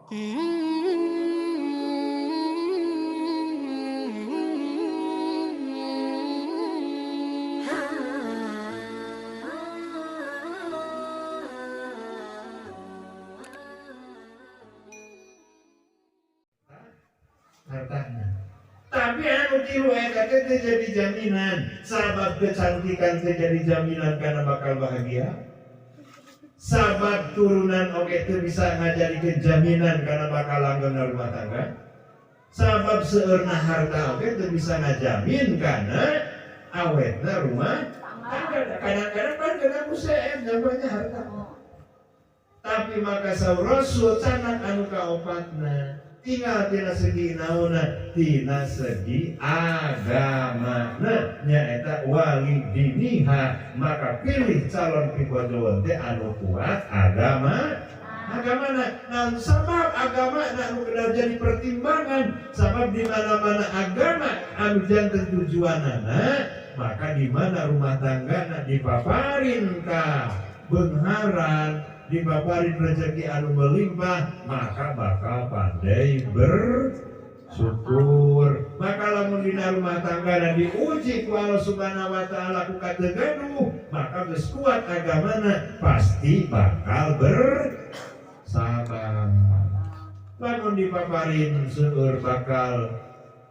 Hartana. Tapi anu tilu eta teh jadi jaminan. Sabab kecantikan teh jadi jaminan karena bakal bahagia. Sabab turunan oge teu bisa ngajadikeun jaminan karena bakal langgeng rumah tangga. Sabab seueurna harta oge teu bisa ngajamin karena awetna rumah tangga. Kadang-kadang kan kena ku seem namanya harta. Tapi maka saur Rasul canak anu kaopatna tinggal tina segi naona, tina segi agama. Nah, nyaeta wali diniha, maka pilih calon pibojoan teh anu kuat agama. Agamana, nah sabab agama anu kedah jadi pertimbangan, sabab di mana-mana agama anu janten tujuanana, maka di mana rumah tanggana dipaparin ka beungharan, dipaparin rezeki anu melimpah, maka bakal pandai bersyukur. Maka lamun dina rumah tangga dan diuji ku Allah Subhanahu wa taala ku kategaduh, maka geus kuat agamana pasti bakal bersabar. Lamun dipaparin seueur bakal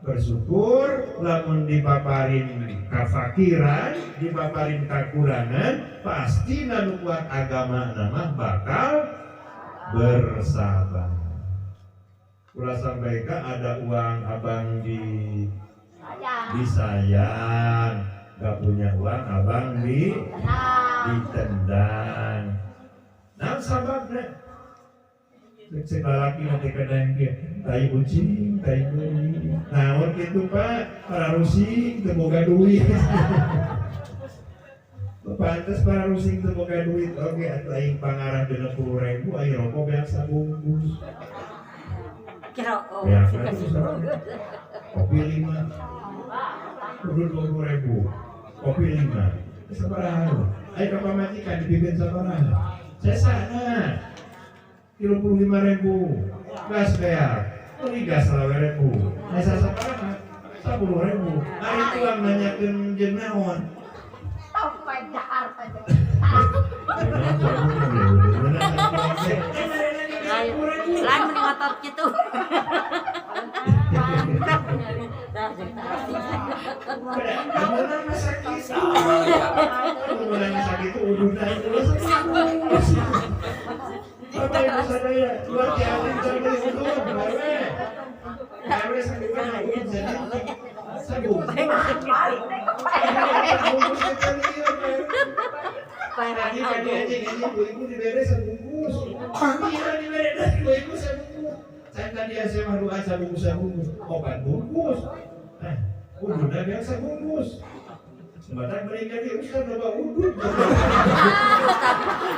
bersyukur, lamun dipaparin kafakiran, dipaparin kakurangan, pasti nanu kuat agama nama bakal bersabar. Kula sampaikan ada uang abang di disayang, gak punya uang abang di ditendang. Nah sababnya cek lalaki nanti kadang dia tai ucing, tai beuring. Naon kitu Pak, para rusing teu boga duit. Pantes para rusing teu boga duit oge atuh aing pangarah 60.000 aing rokok beak sabungkus. Beak kopi 5. Kudu 20.000. Kopi 5. Sabaraha? Aing ka pamajikan dibikeun sabaraha? Sesana 35.000, gas beak, beli gas 20.000, nasa sabaraha? 10.000. Ari tuang nanyakeun jeung naon? Lain mending ngotot gitu. Amunna masa kitu. Amunna masa kitu uduna itu Bapak Ibu sadaya, luar biasa cari udun, bawe. Bawe sakumaha udun jadi sabungkus. Tadi tadi aja ini ibu-ibu dibere sabungkus. Iya dibere ibu-ibu sabungkus. Saya tadi SMA doa sabungkus sabungkus, opat bungkus. Nah, udunna biasa bungkus. Sementara mereka di ustaz loba udud.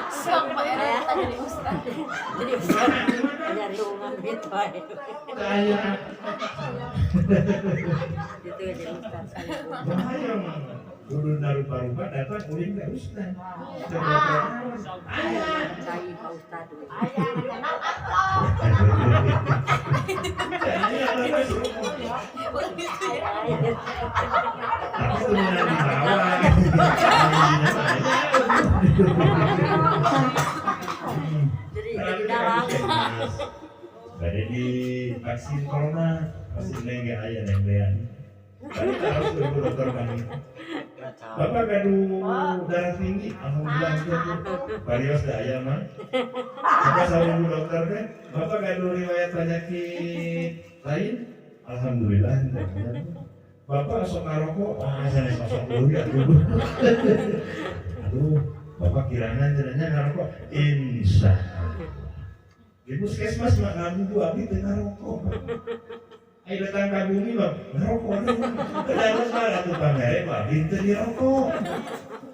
Sok Pak Era jadi ustaz. Jadi ustaz. Nyari uang gitu. Saya. Itu jadi ustaz. Bahaya mah. Udud rupa-rupa datang uling ke ustaz. Ayah. Cai Pak Ustaz. Ayah Tapi itu di bawah. Jadi dalam. Bade di vaksin corona, vaksin dengue aya nengbean. Bade harus ke dokter kami. Bapak gaduh darah tinggi, alhamdulillah itu. Barios da aya mah. Bapak saur dokter teh, bapak gaduh riwayat penyakit lain, alhamdulillah. Bapak sok ngarokok, ah sanes sok dulu ya dulu. Aduh, bapak kirangan cenah ngarokok, insya Allah. Di puskesmas mah ngagugu abdi teu ngarokok. Ayo datang ka bumi mah ngarokok. Kedaros mah atuh pamere mah abdi teu dirokok.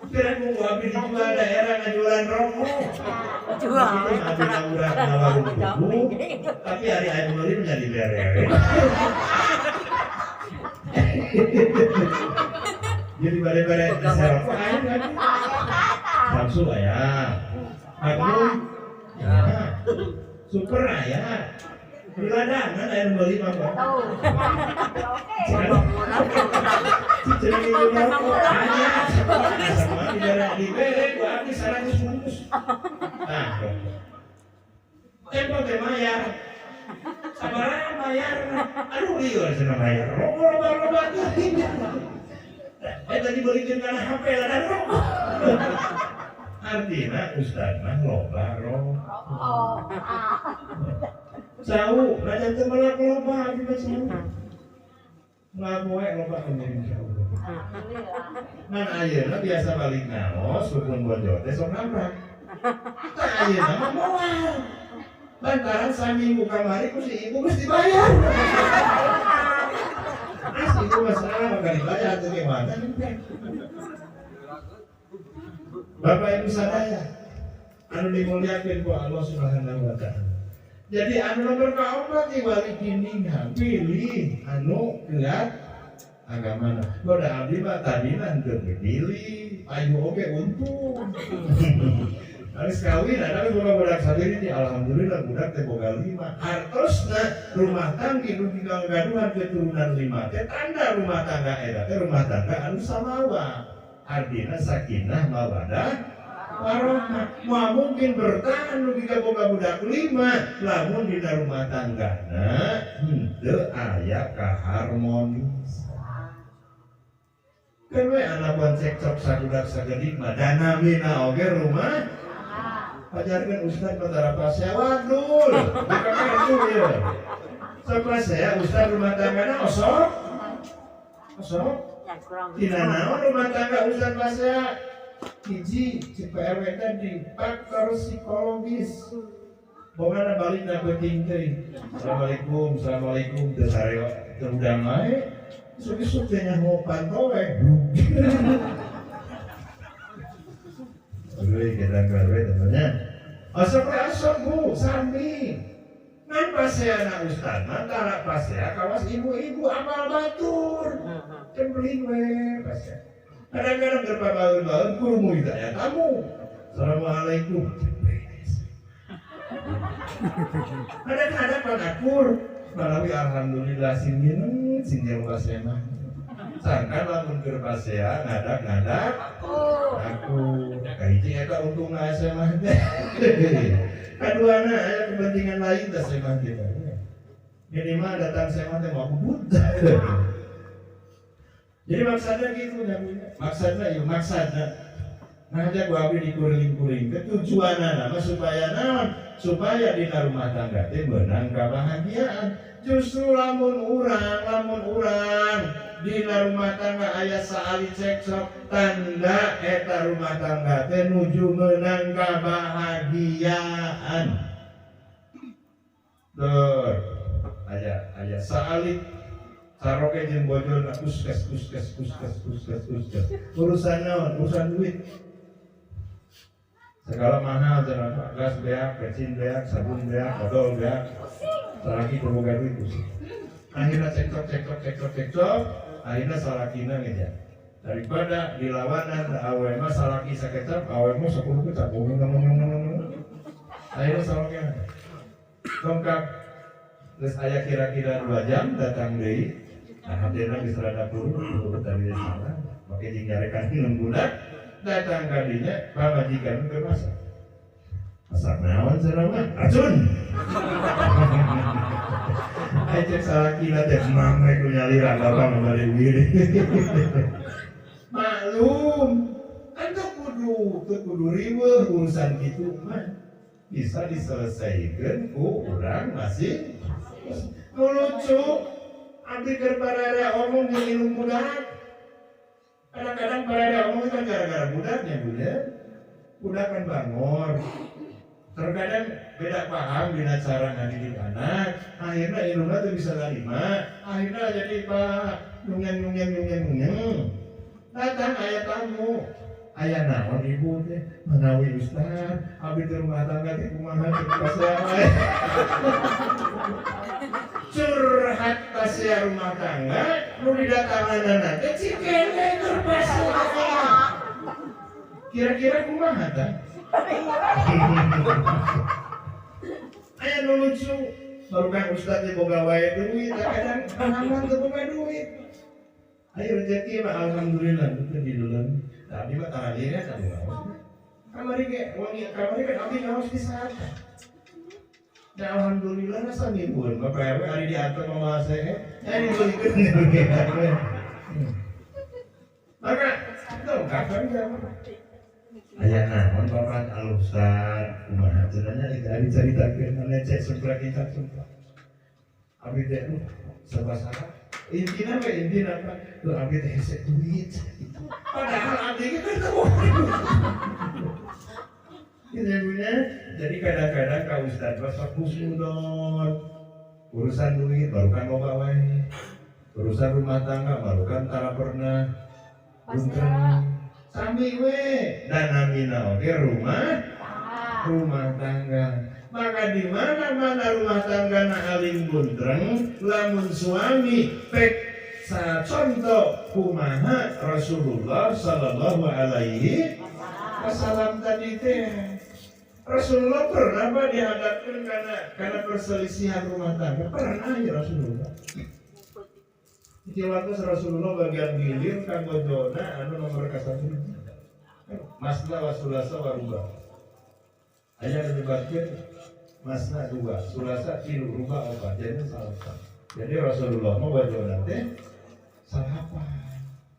Kira mung abdi dijual daerah ngajualan rokok. Jual. Abdi ngawurang ngawarung buku, tapi hari aya meuli nya dibere. Jadi bare-bare rokok aya kan. Samsu aya. Magnum ya. Super aya. Di ladangan aya nu meuli mah, Pak. Tahu. Cenah ieu rokok aya. Sama di daerah di bere ku abdi 100 bungkus. Nah, tempo teh mayar. Sabaraha mayar? Aduh lieur cenah mayar. Rokok loba-loba teuing. Eh tadi beulikeun kana HP ladang rokok. Artinya ustad mah loba rokok. Cau, raja teu melak loba abdi mah cau. Ngapoe loba menjadi insyaallah. Ngan ayeuna biasa balik naos rukun bojo teh sok nabrak. Tah ayeuna mah moal. Lantaran saminggu kamari ku si ibu geus dibayar. As ibu masalah maka dibayar teh gimana? Bapak Ibu sadaya anu dimuliakeun ku Allah Subhanahu wa taala. Jadi anu nomor kaopat di wali dindingan pilih anu gelat agamana. Boda abdi mah tadina henteu pilih, ayu oge untung. Harus kawin ada boga budak sendiri di alhamdulillah budak teh boga 5. Hartosna rumah tangga nu gaduhan keturunan 5 teh tanda rumah tangga eta teh rumah tangga anu samawa. Artinya sakinah mawadah warahmah. Moal mungkin bertahan nu boga budak 5 lamun dina rumah tanggana henteu aya kaharmonisan. Kan we anak cekcok sabudak sagedik mah danamina oge rumah. Ajarkan ustad batara pasea wadul, buka kartu ya. Sok pasea ustad rumah tanggana osok. Osok. Tina naon rumah tangga ustad pasea? Hiji cek PRW tadi faktor psikologis. Bogana balik na penting teh. Assalamualaikum, assalamualaikum teu sareo teu udang wae. Isuk-isuk teh nyaho panto we. Aduh, kita keluar temannya. Osok teh osok bu, sami. Ngan pasea na ustad mah tara pasea kawas ibu-ibu amal batur. Cempeling we pasea. Kadang-kadang keur pabaeun-baeun kurumu aya tamu. Assalamualaikum. Kadang-kadang pan akur, malawi alhamdulillah sing minum sing jeung pasea mah. Sangkan lamun keur pasea ngadak-ngadak aku kahiji eta untungna SMA teh. Kaduana aya kepentingan lain teh SMA teh. Minimal datang SMA teh mau bubut. Jadi maksudnya gitu nya, maksudnya ya maksudnya. Nah aja gua abdi dikuring-kuring teh tujuanna mah supaya naon? Supaya dina rumah tangga teh meunang kabahagiaan. Justru lamun urang dina rumah tangga aya saali cekcok tanda eta rumah tangga teh nuju meunang kabahagiaan. Dur aya saali saroke jeung bojona kuskes kuskes kuskes kuskes kuskes. Urusan naon? Urusan duit. Segala mahal cenah Pak, gas beak, bensin beak, sabun beak, odol beak. Salaki boga duit pusing. Akhirnya cekcok cekcok cekcok cekcok, akhirnya salakina ngejar. Daripada dilawanan awe mah salaki sakecap, awe mah 10 kecap. Akhirnya salakina. Tongkap geus aya kira-kira 2 jam datang deui. Nah, hatena geus rada purun tadi salah. Make jeung nyarekan minum budak. Datang kadinya pamajikan keur masak. Masak naon cenah mah? Racun. Ai cek salakina teh mangwe ku nyalira bapak mah bade wirih. Maklum, kan teu kudu riweuh urusan kitu mah bisa diselesaikan ku urang masing. Nu lucu abdi keur bararea omong jeung ilmu budak. Kadang-kadang bararea omong kan gara-gara budaknya bu ya. Budak kan bangor. Terkadang beda paham dina cara ngadidik anak, akhirnya ilmunya tuh bisa terima, akhirnya jadi pak nungyang nungyang nungyang nungyang. Datang ayah tamu, ayah naon ibu teh, manawi ustad, abdi teh rumah tangga teh kumaha teh pasea wae. Curhat pasea rumah tangga, nu didatanganana teh cikene keur pasea. Kira-kira kumaha tah? Aya nu lucu, Baru kan ustaz boga wae duit, kadang pengalaman teu boga duit. Ayo rezeki mah alhamdulillah itu di dalam. Nah, abdi mah tara kan ngaos. Kamari ge wangi kamari kan abdi ngaos di saat. Nah, alhamdulillah na samingguan Bapak RW ari diantar mama saya, ya dibelikeun. Maka dongkap kan aya naon bapak alusan kumaha cenah nya ari caritakeun lecek sumpah kita sumpah. Abdi teh serba salah. Intina we intina apa? Tuh abdi teh hese duit. Padahal abdi ge kan teu. Gitu ya. Jadi kadang-kadang ka ustaz mah sok husnudon. Urusan duit baru kan loba wae. Urusan rumah tangga baru kan tara pernah. Sami we dan namina oge rumah tangga. Maka di mana-mana rumah tangga na alim buntreng lamun suami pek contoh kumaha Rasulullah sallallahu alaihi wasallam tadi teh. Rasulullah pernah apa dihadapkan karena perselisihan rumah tangga? Pernah ya Rasulullah. Di waktu Rasulullah bagian gilir ka bojona anu nomor kasatu. Masna wa sulasa wa ruba. Aya nu dibakeun masna dua, sulasa tilu, ruba opat, jadi salapan. Jadi Rasulullah mah bojona teh salapan.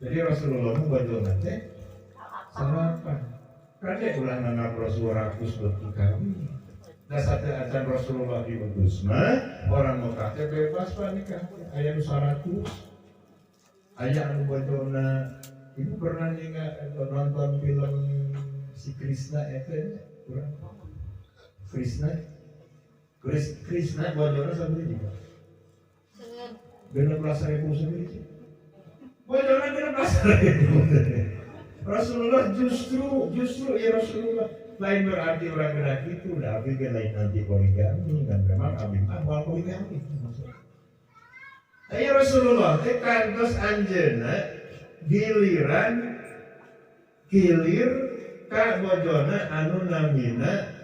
Jadi Rasulullah mah bojona teh salapan. Kade ulah nanggap Rasulullah rakus beuki kawin. Da sateuacan Rasulullah diutus mah orang Mekah teh bebas pak nikah. Aya nu 100. Aya anu bojona. Ibu pernah ninggal nonton film si Krishna eta kurang Krishna Krishna bojona sabaraha juga 16.000 sabaraha bojona 16.000. Rasulullah justru ya Rasulullah lain berarti orang kena gitu dah abdi ge lain anti poligami dan memang abdi mah moal poligami. Tapi Rasulullah teh kantos anjeunna giliran gilir ka bojona anu namina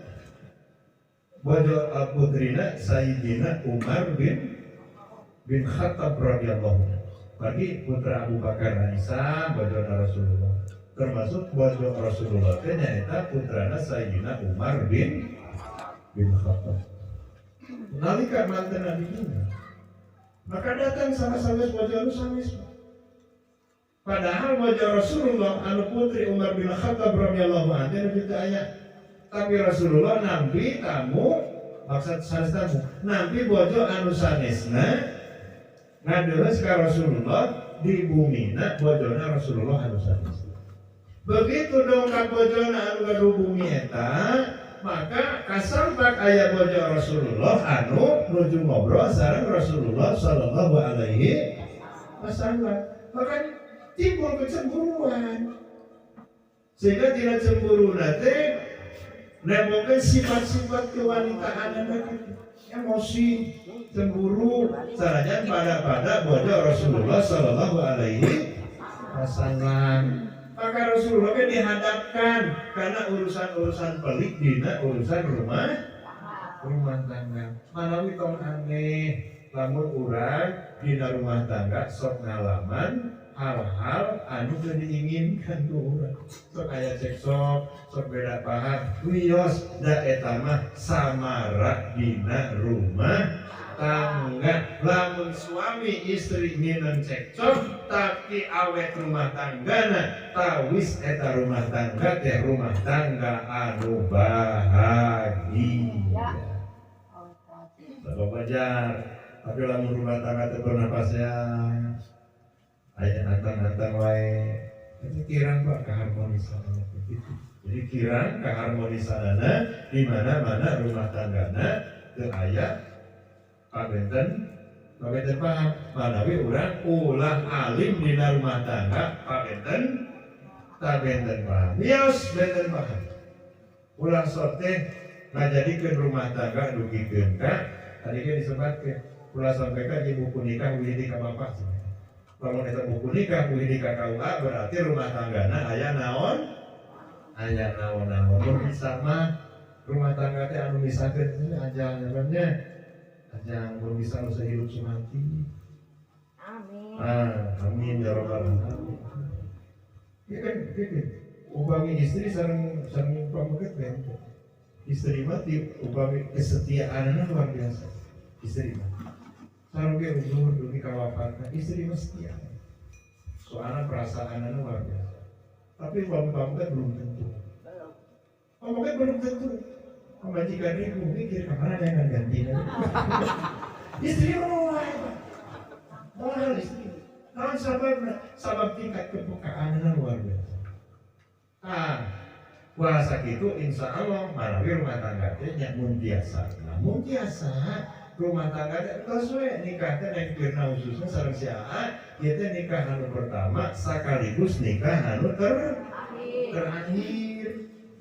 bojo putrina Sayyidina Umar bin Khattab radhiyallahu anhu. Bagi putra Abu Bakar Aisyah bojona Rasulullah. Termasuk bojo Rasulullah teh nyaeta putrana Sayyidina Umar bin Khattab. Nalika manten Nabi maka datang sama-sama bojo anu sanes. Padahal wajah Rasulullah anu putri Umar bin Khattab radhiyallahu anhu teu aya. Tapi Rasulullah nampi tamu maksud sanes tamu, nampi bojo anu sanesna ngadeus ka Rasulullah di bumina bojona Rasulullah anu sanesna. Begitu dongkap bojona anu gaduh bumi eta, maka kasampak aya bojo Rasulullah anu nuju ngobrol sareng Rasulullah sallallahu alaihi wasallam. Maka timbul kecemburuan sehingga tidak cemburu nanti nembokeun sifat-sifat kewanitaan anak itu emosi cemburu sanajan pada bojo Rasulullah sallallahu alaihi wasallam. Maka Rasulullah kan dihadapkan karena urusan-urusan pelik dina urusan rumah tangga. Manawi tong aneh lamun urang dina rumah tangga sok ngalaman hal-hal anu teu diinginkan ku urang. Sok aya cekcok, sok beda paham, wios da eta mah samara dina rumah tangga. Lamun suami istri minang cekcok tapi awet rumah tanggana, tawis eta rumah tangga teh rumah tangga anu bahagia. Bapak wajar, tapi lamun rumah tangga teu pernah pasean aya antang-antang wae. Itu kirang pak keharmonisanana begitu. Jadi kirang keharmonisanana di mana-mana rumah tanggana teu aya pabenten paham. Manawi urang ulah alim dina rumah tangga pabenten tabenten paham. Wios benten paham. Ulah sok teh ngajadikeun rumah tangga dugikeun ka tadi ge disebatkeun. Ulah sampai ka di buku nikah widi ka bapak. Lamun eta buku nikah buku nikah KUA berarti rumah tanggana aya naon? Aya naon-naon. Mun bisa mah rumah tangga teh anu misahkeun aja nya. Jangan belum bisa usah hidup semati. Amin. Ah, amin ya rabbal alamin. Ya kan gitu. Upami istri sareng sareng pameget benten. Istri mah upami kesetiaanna luar biasa. Istri mah. Sareng ge umur dugi ka wafatna, istri mah setia. Soalna perasaanna luar biasa. Tapi upami pameget belum tentu. Pameget belum tentu. Pamajikan ribu mikir kemana yang ganti. Istri mah mahal istri. Nah, sabab tingkat kepekaannya luar biasa. Ah, puasa itu insya Allah manawi rumah tangga teh nya mun biasa. Mun biasa rumah tangga teh geus we nikah teh naik pirna khususna sareng si Aa, ieu teh nikah anu pertama sekaligus nikah anu terakhir.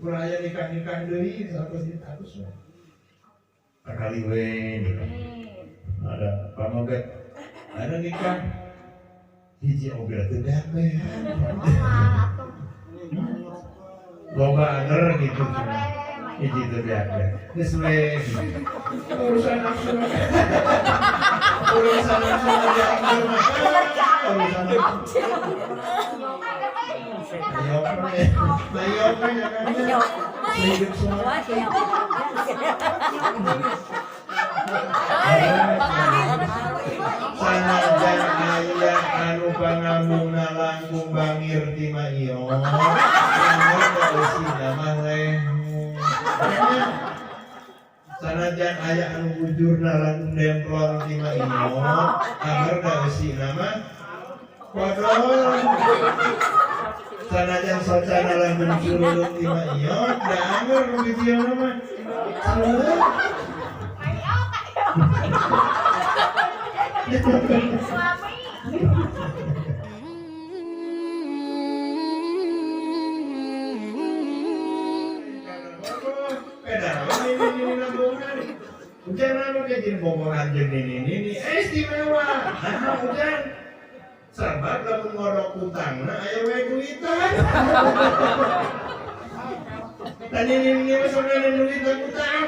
Ulah aya nikah-nikah deui 100 we. Sakali we nikah. Ada pamoget ada nikah hiji oge teu beak-beak. Loba anger gitu cuma hiji teu beak-beak. Geus we urusan nafsu. Urusan nafsu aja anger mah. Urusan nafsu. Hidup semua. Sanajan aya anu pangambungna langkung bangir ti maiyo. Anger eusina mah lehmu. Sanajan aya anu bujurna langkung demplon ti maiyo. Anger eusina mah kodol. Sanajan socana langkung curulung ti maiyo, da anger nu bijilna mah. Suami. Hujan anu ke jeung bobohan jeung nini nini istimewa. Nah, hujan. Sabab lamun ngodok utangna aya we duitan. Dan nini nini mah sorangan duitan utang.